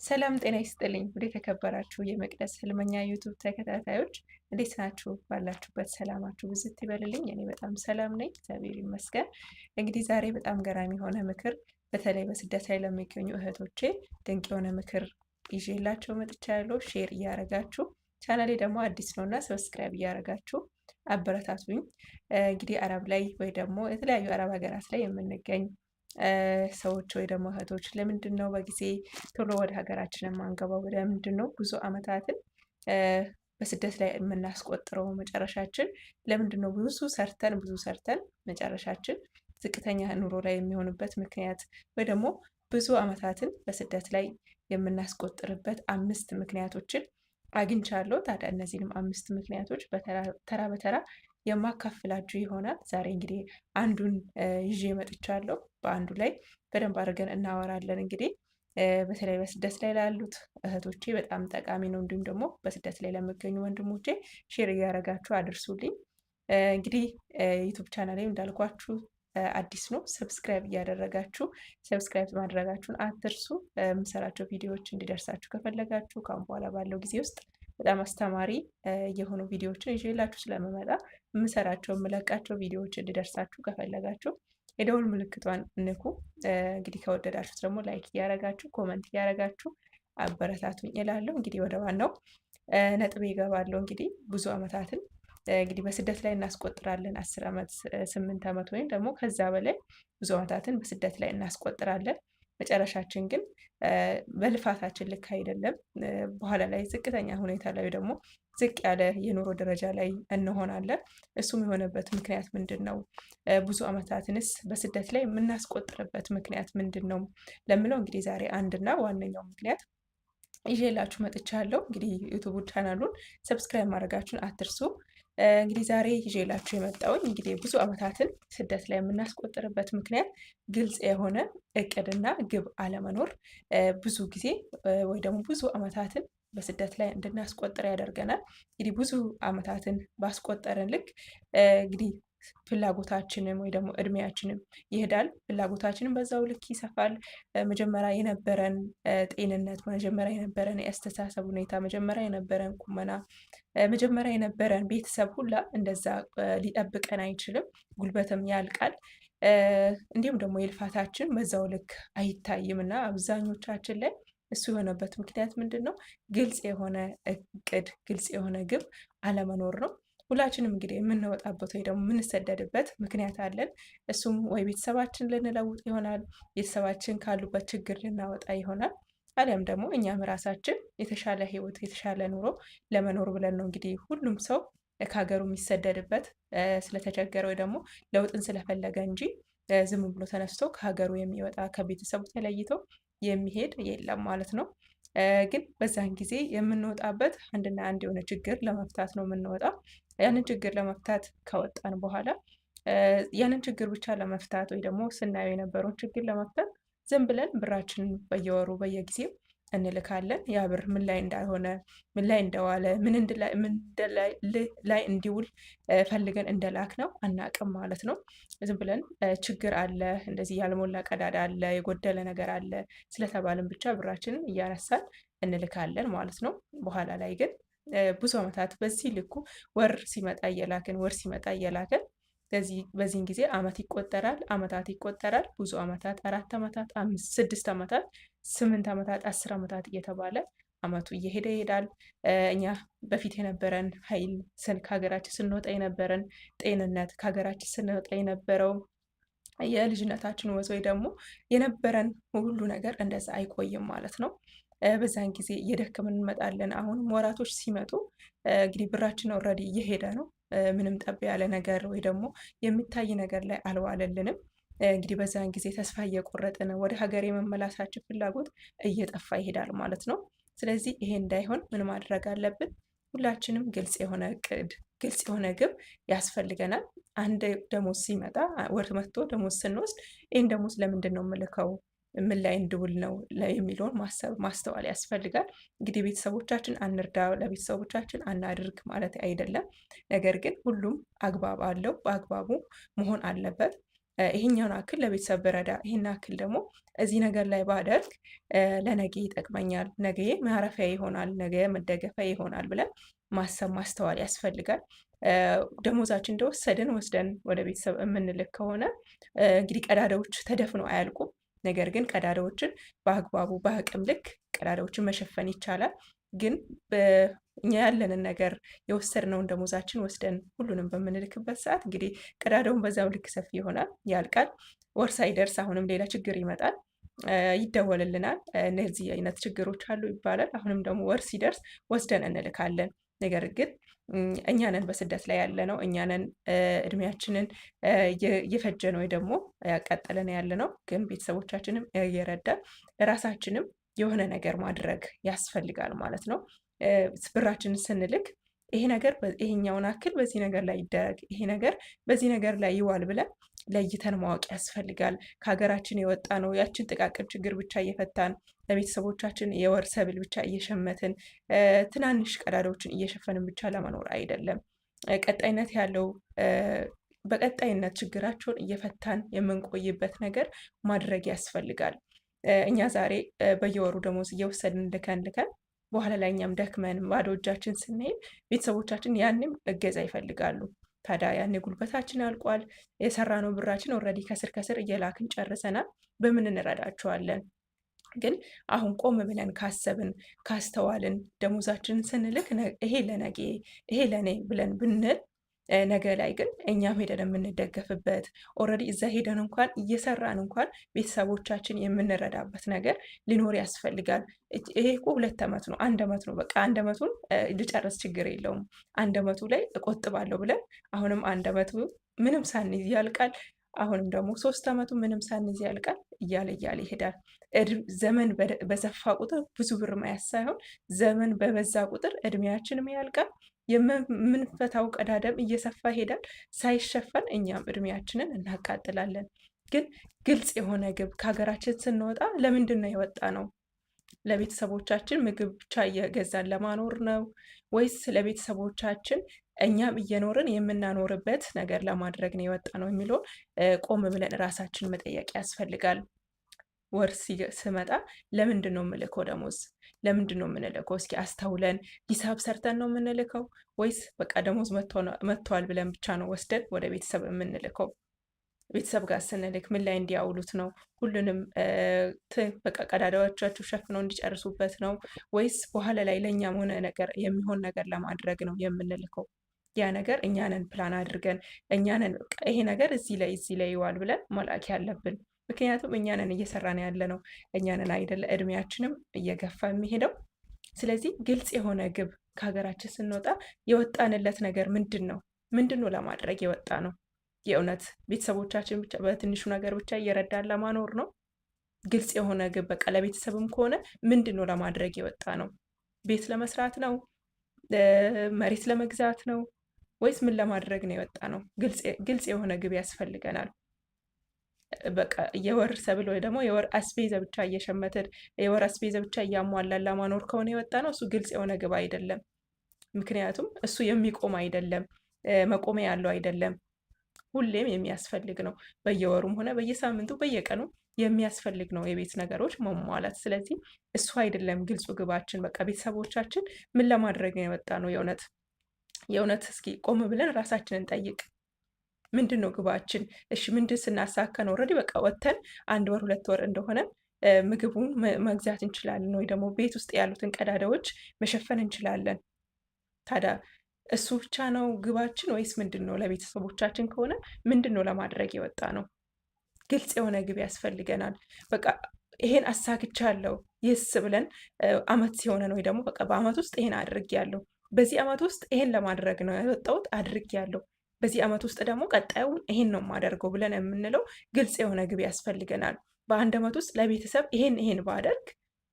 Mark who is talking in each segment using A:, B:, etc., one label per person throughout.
A: ሰላም ጤና ይስጥልኝ። ወደ የተከበራችሁ የመቅደስ ህልመኛ YouTube ተከታታዮች እንዴት ናችሁ? ባላችሁበት ሰላማችሁ ብዝት ይበልልኝ። እኔ በጣም ሰላም ነኝ፣ እግዚአብሔር ይመስገን። እንግዲህ ዛሬ በጣም ገራሚ የሆነ ምክር በተለይ በስደት ላይ ለሚገኙ እህቶቼ ድንቅ የሆነ ምክር ይዤላቸው መጥቻለሁ። share እያረጋችሁ ቻናሌ ደግሞ አዲስ ነው እና subscribe እያረጋችሁ አበረታቱኝ። እንግዲህ አረብ ላይ ወይ ደግሞ የተለያዩ አረብ ሀገራት ላይ የምንገኝ ሰዎች ወይ ደግሞ እህቶች ለምንድን ነው በጊዜ ቶሎ ወደ ሀገራችን የማንገባው? ለምንድን ነው ብዙ አመታትን በስደት ላይ የምናስቆጥረው? መጨረሻችን ለምንድን ነው ብዙ ሰርተን ብዙ ሰርተን መጨረሻችን ዝቅተኛ ኑሮ ላይ የሚሆንበት ምክንያት ወይ ደግሞ ብዙ አመታትን በስደት ላይ የምናስቆጥርበት አምስት ምክንያቶችን አግኝቻለሁ። ታዲያ እነዚህንም አምስት ምክንያቶች በተራ በተራ የማካፍላችሁ ይሆናል። ዛሬ እንግዲህ አንዱን ይዤ መጥቻለሁ። በአንዱ ላይ በደንብ አድርገን እናወራለን። እንግዲህ በተለይ በስደት ላይ ላሉት እህቶቼ በጣም ጠቃሚ ነው። እንዲሁም ደግሞ በስደት ላይ ለሚገኙ ወንድሞቼ share እያደረጋችሁ አድርሱልኝ። እንግዲህ YouTube ቻናሌ እንዳልኳችሁ አዲስ ነው። subscribe እያደረጋችሁ subscribe ማድረጋችሁን አትርሱ። የምሰራቸው ቪዲዮዎች እንዲደርሳችሁ ከፈለጋችሁ ከአሁን በኋላ ባለው ጊዜ ውስጥ በጣም አስተማሪ የሆኑ ቪዲዮዎችን ይዤላችሁ ስለምመጣ የምሰራቸው የምለቃቸው ቪዲዮዎች እንዲደርሳችሁ ከፈለጋችሁ የደውል ምልክቷን ንኩ። እንግዲህ ከወደዳችሁት ደግሞ like እያረጋችሁ comment እያረጋችሁ አበረታቱኝ እላለሁ። እንግዲህ ወደ ዋናው ነጥብ ይገባለሁ። እንግዲህ ብዙ አመታትን እንግዲህ በስደት ላይ እናስቆጥራለን። 10 ዓመት፣ 8 ዓመት ወይም ደግሞ ከዛ በላይ ብዙ አመታትን በስደት ላይ እናስቆጥራለን። መጨረሻችን ግን በልፋታችን ልክ አይደለም። በኋላ ላይ ዝቅተኛ ሁኔታ ላይ ደግሞ ዝቅ ያለ የኑሮ ደረጃ ላይ እንሆናለን። እሱም የሆነበት ምክንያት ምንድን ነው? ብዙ አመታትንስ በስደት ላይ የምናስቆጥርበት ምክንያት ምንድን ነው ለምለው እንግዲህ ዛሬ አንድና ዋነኛው ምክንያት ይዤላችሁ መጥቻለሁ። እንግዲህ YouTube ቻናሉን subscribe ማድረጋችሁን አትርሱ። እንግዲህ ዛሬ ይዤላችሁ የመጣውኝ እንግዲህ ብዙ ዓመታትን ስደት ላይ የምናስቆጥርበት ምክንያት ግልጽ የሆነ እቅድና ግብ አለመኖር ብዙ ጊዜ ወይ ደግሞ ብዙ ዓመታትን በስደት ላይ እንድናስቆጥር ያደርገናል። እንግዲህ ብዙ ዓመታትን ባስቆጠርን ልክ እንግዲህ ፍላጎታችንም ወይ ደግሞ እድሜያችንም ይሄዳል። ፍላጎታችንም በዛው ልክ ይሰፋል። መጀመሪያ የነበረን ጤንነት፣ መጀመሪያ የነበረን የአስተሳሰብ ሁኔታ፣ መጀመሪያ የነበረን ቁመና፣ መጀመሪያ የነበረን ቤተሰብ ሁላ እንደዛ ሊጠብቀን አይችልም። ጉልበትም ያልቃል። እንዲሁም ደግሞ የልፋታችን በዛው ልክ አይታይም እና አብዛኞቻችን ላይ እሱ የሆነበት ምክንያት ምንድን ነው? ግልጽ የሆነ እቅድ፣ ግልጽ የሆነ ግብ አለመኖር ነው። ሁላችንም እንግዲህ የምንወጣበት ወይ ደግሞ የምንሰደድበት ምክንያት አለን። እሱም ወይ ቤተሰባችን ልንለውጥ ይሆናል፣ ቤተሰባችን ካሉበት ችግር ልናወጣ ይሆናል፣ አሊያም ደግሞ እኛም ራሳችን የተሻለ ህይወት የተሻለ ኑሮ ለመኖር ብለን ነው እንግዲህ ሁሉም ሰው ከሀገሩ የሚሰደድበት ስለተቸገረ ወይ ደግሞ ለውጥን ስለፈለገ እንጂ ዝም ብሎ ተነስቶ ከሀገሩ የሚወጣ ከቤተሰቡ ተለይቶ የሚሄድ የለም ማለት ነው። ግን በዛን ጊዜ የምንወጣበት አንድና አንድ የሆነ ችግር ለመፍታት ነው የምንወጣው። ያንን ችግር ለመፍታት ከወጣን በኋላ ያንን ችግር ብቻ ለመፍታት ወይ ደግሞ ስናየው የነበረውን ችግር ለመፍታት ዝም ብለን ብራችንን በየወሩ በየጊዜው እንልካለን። ያ ብር ምን ላይ እንዳልሆነ ምን ላይ እንደዋለ ምን ላይ እንዲውል ፈልገን እንደላክ ነው አናቅም ማለት ነው። ዝም ብለን ችግር አለ፣ እንደዚህ ያልሞላ ቀዳዳ አለ፣ የጎደለ ነገር አለ ስለተባልን ብቻ ብራችንን እያነሳን እንልካለን ማለት ነው። በኋላ ላይ ግን ብዙ ዓመታት በዚህ ልኩ ወር ሲመጣ እየላክን ወር ሲመጣ እየላክን በዚህን ጊዜ አመት ይቆጠራል፣ አመታት ይቆጠራል። ብዙ አመታት፣ 4 አመታት፣ 5፣ 6 አመታት፣ 8 አመታት፣ 10 አመታት እየተባለ አመቱ እየሄደ ይሄዳል። እኛ በፊት የነበረን ኃይል ከሀገራችን ስንወጣ የነበረን ጤንነት ከሀገራችን ስንወጣ የነበረው የልጅነታችን ወዝ ወይ ደግሞ የነበረን ሁሉ ነገር እንደዛ አይቆይም ማለት ነው። በዛን ጊዜ እየደከምን እንመጣለን። አሁን ወራቶች ሲመጡ እንግዲህ ብራችን already እየሄደ ነው። ምንም ጠብ ያለ ነገር ወይ ደግሞ የሚታይ ነገር ላይ አልዋለልንም። እንግዲህ በዛን ጊዜ ተስፋ እየቆረጥን ወደ ሀገር የመመላሳችን ፍላጎት እየጠፋ ይሄዳል ማለት ነው። ስለዚህ ይሄ እንዳይሆን ምን ማድረግ አለብን? ሁላችንም ግልጽ የሆነ እቅድ፣ ግልጽ የሆነ ግብ ያስፈልገናል። አንድ ደሞዝ ሲመጣ ወር መጥቶ ደሞዝ ስንወስድ ይህን ደሞዝ ለምንድን ነው የምልከው ምን ላይ እንድውል ነው የሚለውን ማሰብ ማስተዋል ያስፈልጋል። እንግዲህ ቤተሰቦቻችን አንርዳ፣ ለቤተሰቦቻችን አናድርግ ማለት አይደለም። ነገር ግን ሁሉም አግባብ አለው፣ በአግባቡ መሆን አለበት። ይሄኛውን አክል ለቤተሰብ ብረዳ፣ ይሄን አክል ደግሞ እዚህ ነገር ላይ ባደርግ ለነገ ይጠቅመኛል፣ ነገ ማረፊያ ይሆናል፣ ነገ መደገፊያ ይሆናል ብለን ማሰብ ማስተዋል ያስፈልጋል። ደሞዛችን እንደወሰድን ወስደን ወደ ቤተሰብ የምንልክ ከሆነ እንግዲህ ቀዳዳዎች ተደፍነው አያልቁም። ነገር ግን ቀዳዳዎችን በአግባቡ በአቅም ልክ ቀዳዳዎችን መሸፈን ይቻላል። ግን እኛ ያለንን ነገር የወሰድነውን ደሞዛችን ወስደን ሁሉንም በምንልክበት ሰዓት እንግዲህ ቀዳዳውን በዛው ልክ ሰፊ ይሆናል፣ ያልቃል። ወር ሳይደርስ አሁንም ሌላ ችግር ይመጣል፣ ይደወልልናል። እነዚህ አይነት ችግሮች አሉ ይባላል። አሁንም ደግሞ ወር ሲደርስ ወስደን እንልካለን። ነገር ግን እኛንን በስደት ላይ ያለ ነው። እኛንን እድሜያችንን እየፈጀን ወይ ደግሞ ያቃጠለን ያለ ነው። ግን ቤተሰቦቻችንም እየረዳን ለራሳችንም የሆነ ነገር ማድረግ ያስፈልጋል ማለት ነው። ብራችንን ስንልክ ይሄ ነገር ይሄኛውን አክል በዚህ ነገር ላይ ይደረግ፣ ይሄ ነገር በዚህ ነገር ላይ ይዋል ብለን ለይተን ማወቅ ያስፈልጋል። ከሀገራችን የወጣ ነው ያችን ጥቃቅን ችግር ብቻ እየፈታን ለቤተሰቦቻችን የወር ሰብል ብቻ እየሸመትን ትናንሽ ቀዳዳዎችን እየሸፈንን ብቻ ለመኖር አይደለም። ቀጣይነት ያለው በቀጣይነት ችግራቸውን እየፈታን የምንቆይበት ነገር ማድረግ ያስፈልጋል። እኛ ዛሬ በየወሩ ደሞዝ እየወሰድን ልከን ልከን በኋላ ላይ እኛም ደክመን ባዶ እጃችን ስንሄድ ቤተሰቦቻችን ያንም እገዛ ይፈልጋሉ። ታዲያ ያኔ ጉልበታችን አልቋል። የሰራነው ብራችን already ከስር ከስር እየላክን ጨርሰናል። በምን እንረዳቸዋለን? ግን አሁን ቆም ብለን ካሰብን ካስተዋልን ደሞዛችንን ስንልክ ይሄ ለነገ ይሄ ለኔ ብለን ብንል ነገ ላይ ግን እኛም ሄደን የምንደገፍበት already እዛ ሄደን እንኳን እየሰራን እንኳን ቤተሰቦቻችን የምንረዳበት ነገር ሊኖር ያስፈልጋል። ይሄ እኮ 2 ዓመት ነው፣ 1 ዓመት ነው፣ በቃ 1 ዓመቱን ልጨርስ ችግር የለውም 1 ዓመቱ ላይ እቆጥባለሁ ብለን አሁንም 1 ዓመቱ ምንም ሳንይዝ ያልቃል። አሁንም ደግሞ 3 ዓመቱ ምንም ሳንይዝ ያልቃል። እያለ እያለ ይሄዳል። ዘመን በሰፋ ቁጥር ብዙ ብር መያዝ ሳይሆን ዘመን በበዛ ቁጥር እድሜያችንም ያልቃል። የምንፈታው ቀዳዳም እየሰፋ ይሄዳል። ሳይሸፈን እኛም እድሜያችንን እናቃጥላለን። ግን ግልጽ የሆነ ግብ ከሀገራችን ስንወጣ ለምንድን ነው የወጣ ነው? ለቤተሰቦቻችን ምግብ ብቻ እየገዛን ለማኖር ነው ወይስ ለቤተሰቦቻችን እኛም እየኖርን የምናኖርበት ነገር ለማድረግ ነው የወጣ ነው የሚለውን ቆም ብለን ራሳችን መጠየቅ ያስፈልጋል። ወር ስመጣ ለምንድን ነው የምልከው ደሞዝ? ለምንድን ነው የምንልከው? እስኪ አስተውለን ሂሳብ ሰርተን ነው የምንልከው ወይስ በቃ ደሞዝ መጥቷል ብለን ብቻ ነው ወስደን ወደ ቤተሰብ የምንልከው? ቤተሰብ ጋር ስንልክ ምን ላይ እንዲያውሉት ነው? ሁሉንም በቃ ቀዳዳዎቻቸው ሸፍነው እንዲጨርሱበት ነው ወይስ በኋላ ላይ ለእኛም ሆነ ነገር የሚሆን ነገር ለማድረግ ነው የምንልከው? ያ ነገር እኛንን ፕላን አድርገን እኛንን ይሄ ነገር እዚህ ላይ እዚህ ላይ ይዋል ብለን መላክ ያለብን። ምክንያቱም እኛንን እየሰራን ያለ ነው፣ እኛንን አይደለ እድሜያችንም እየገፋ የሚሄደው። ስለዚህ ግልጽ የሆነ ግብ ከሀገራችን ስንወጣ የወጣንለት ነገር ምንድን ነው? ምንድን ነው ለማድረግ የወጣ ነው? የእውነት ቤተሰቦቻችን ብቻ በትንሹ ነገር ብቻ እየረዳን ለማኖር ነው? ግልጽ የሆነ ግብ በቃ ለቤተሰብም ከሆነ ምንድን ነው ለማድረግ የወጣ ነው? ቤት ለመስራት ነው? መሬት ለመግዛት ነው? ወይስ ምን ለማድረግ ነው የወጣ ነው? ግልጽ የሆነ ግብ ያስፈልገናል። በቃ የወር ሰብል ወይ ደግሞ የወር አስቤዛ ብቻ እየሸመትን የወር አስቤዛ ብቻ እያሟላን ለማኖር ከሆነ የወጣ ነው እሱ ግልጽ የሆነ ግብ አይደለም። ምክንያቱም እሱ የሚቆም አይደለም፣ መቆሚያ ያለው አይደለም። ሁሌም የሚያስፈልግ ነው። በየወሩም ሆነ በየሳምንቱ በየቀኑ የሚያስፈልግ ነው የቤት ነገሮች መሟላት። ስለዚህ እሱ አይደለም ግልጹ ግባችን። በቃ ቤተሰቦቻችን ምን ለማድረግ ነው የወጣ ነው? የእውነት የእውነት እስኪ ቆም ብለን ራሳችንን ጠይቅ። ምንድን ነው ግባችን? እሺ ምንድን ስናሳካ ነው already በቃ ወጥተን 1 ወር 2 ወር እንደሆነ ምግቡን መግዛት እንችላለን ወይ ደግሞ ቤት ውስጥ ያሉትን ቀዳዳዎች መሸፈን እንችላለን። ታዲያ እሱ ብቻ ነው ግባችን ወይስ ምንድን ነው? ለቤተሰቦቻችን ከሆነ ምንድን ነው ለማድረግ የወጣ ነው? ግልጽ የሆነ ግብ ያስፈልገናል። በቃ ይሄን አሳክቻለሁ yes ብለን አመት ሲሆነን ወይ ደግሞ በቃ በአመት ውስጥ ይሄን አድርጌያለሁ፣ በዚህ አመት ውስጥ ይሄን ለማድረግ ነው የወጣሁት አድርጌያለሁ፣ በዚህ አመት ውስጥ ደግሞ ቀጣዩን ይሄን ነው የማደርገው ብለን የምንለው ግልጽ የሆነ ግብ ያስፈልገናል። በአንድ አመት ውስጥ ለቤተሰብ ይሄን ይሄን ባደርግ፣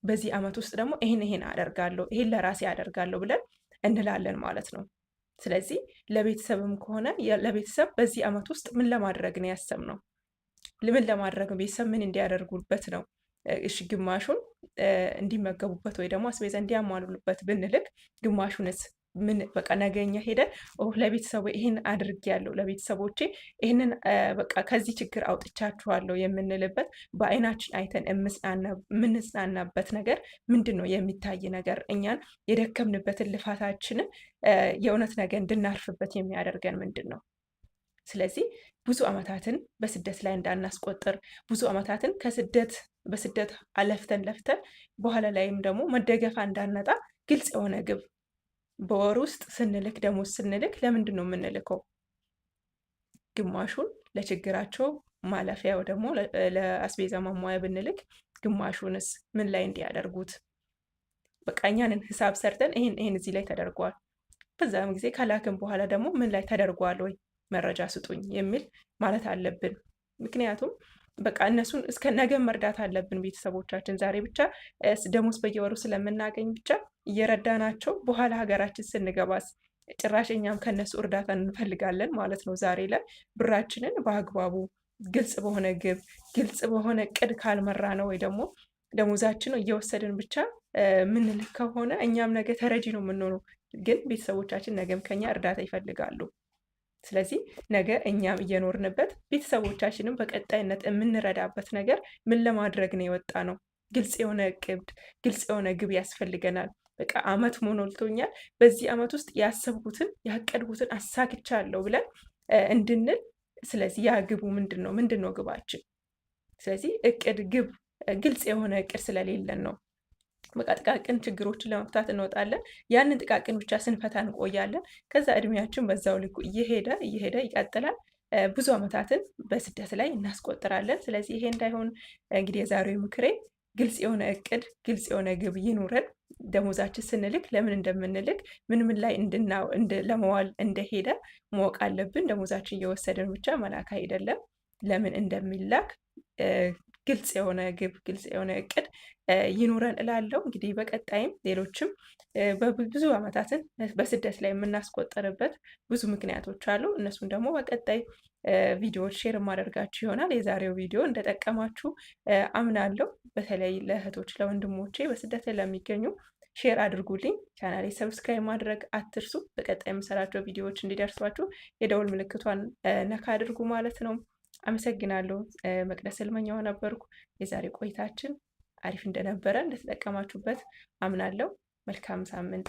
A: በዚህ አመት ውስጥ ደግሞ ይሄን ይሄን አደርጋለሁ፣ ይሄን ለራሴ አደርጋለሁ ብለን እንላለን ማለት ነው። ስለዚህ ለቤተሰብም ከሆነ ለቤተሰብ በዚህ አመት ውስጥ ምን ለማድረግ ነው ያሰብነው? ምን ለማድረግ ነው? ቤተሰብ ምን እንዲያደርጉበት ነው? እሺ ግማሹን እንዲመገቡበት ወይ ደግሞ አስቤዛ እንዲያሟሉበት ብንልክ ግማሹንስ ምን በቃ ነገኛ ሄደን ለቤተሰቡ ይህን አድርጌያለሁ፣ ለቤተሰቦቼ ይህንን በቃ ከዚህ ችግር አውጥቻችኋለሁ የምንልበት በአይናችን አይተን የምንጽናናበት ነገር ምንድን ነው? የሚታይ ነገር እኛን የደከምንበትን ልፋታችንን የእውነት ነገ እንድናርፍበት የሚያደርገን ምንድን ነው? ስለዚህ ብዙ ዓመታትን በስደት ላይ እንዳናስቆጥር፣ ብዙ ዓመታትን ከስደት በስደት አለፍተን ለፍተን በኋላ ላይም ደግሞ መደገፋ እንዳናጣ ግልጽ የሆነ ግብ በወር ውስጥ ስንልክ፣ ደሞዝ ስንልክ ለምንድን ነው የምንልከው? ግማሹን ለችግራቸው ማለፊያ ደግሞ ለአስቤዛ ማሟያ ብንልክ ግማሹንስ ምን ላይ እንዲያደርጉት? በቃ እኛንን ሂሳብ ሰርተን ይሄን ይሄን እዚህ ላይ ተደርጓል፣ በዛም ጊዜ ከላክን በኋላ ደግሞ ምን ላይ ተደርጓል ወይ መረጃ ስጡኝ የሚል ማለት አለብን። ምክንያቱም በቃ እነሱን እስከ ነገ መርዳት አለብን። ቤተሰቦቻችን ዛሬ ብቻ ደሞዝ በየወሩ ስለምናገኝ ብቻ እየረዳናቸው በኋላ ሀገራችን ስንገባስ ጭራሽ እኛም ከነሱ እርዳታ እንፈልጋለን ማለት ነው። ዛሬ ላይ ብራችንን በአግባቡ ግልጽ በሆነ ግብ፣ ግልጽ በሆነ እቅድ ካልመራ ነው ወይ ደግሞ ደሞዛችን እየወሰድን ብቻ ምንልክ ከሆነ እኛም ነገ ተረጂ ነው የምንሆነው። ግን ቤተሰቦቻችን ነገም ከኛ እርዳታ ይፈልጋሉ። ስለዚህ ነገ እኛም እየኖርንበት ቤተሰቦቻችንም በቀጣይነት የምንረዳበት ነገር ምን ለማድረግ ነው የወጣ ነው? ግልጽ የሆነ እቅድ፣ ግልጽ የሆነ ግብ ያስፈልገናል። በቃ አመት ሞልቶኛል፣ በዚህ አመት ውስጥ ያሰብኩትን ያቀድኩትን አሳክቻለሁ ብለን እንድንል። ስለዚህ ያ ግቡ ምንድን ነው? ምንድን ነው ግባችን? ስለዚህ እቅድ፣ ግብ፣ ግልጽ የሆነ እቅድ ስለሌለን ነው። በቃ ጥቃቅን ችግሮችን ለመፍታት እንወጣለን። ያንን ጥቃቅን ብቻ ስንፈታ እንቆያለን። ከዛ እድሜያችን በዛው ልኩ እየሄደ እየሄደ ይቀጥላል። ብዙ ዓመታትን በስደት ላይ እናስቆጥራለን። ስለዚህ ይሄ እንዳይሆን እንግዲህ የዛሬው ምክሬ ግልጽ የሆነ እቅድ፣ ግልጽ የሆነ ግብ ይኑረን። ደሞዛችን ስንልክ ለምን እንደምንልክ፣ ምን ምን ላይ ለመዋል እንደሄደ ማወቅ አለብን። ደሞዛችን እየወሰድን ብቻ መላክ አይደለም፣ ለምን እንደሚላክ ግልጽ የሆነ ግብ፣ ግልጽ የሆነ እቅድ ይኑረን እላለሁ። እንግዲህ በቀጣይም ሌሎችም በብዙ ዓመታትን በስደት ላይ የምናስቆጠርበት ብዙ ምክንያቶች አሉ። እነሱን ደግሞ በቀጣይ ቪዲዮዎች share የማደርጋችሁ ይሆናል። የዛሬው ቪዲዮ እንደጠቀማችሁ አምናለሁ። በተለይ ለእህቶች ለወንድሞቼ በስደት ላይ ለሚገኙ share አድርጉልኝ። ቻናሌ subscribe ማድረግ አትርሱ። በቀጣይ የምሰራቸው ቪዲዮዎች እንዲደርሷችሁ የደውል ምልክቷን ነካ አድርጉ ማለት ነው። አመሰግናለሁ። መቅደስ ህልመኛዋ ነበርኩ። የዛሬ ቆይታችን አሪፍ እንደነበረ እንደተጠቀማችሁበት አምናለሁ። መልካም ሳምንት።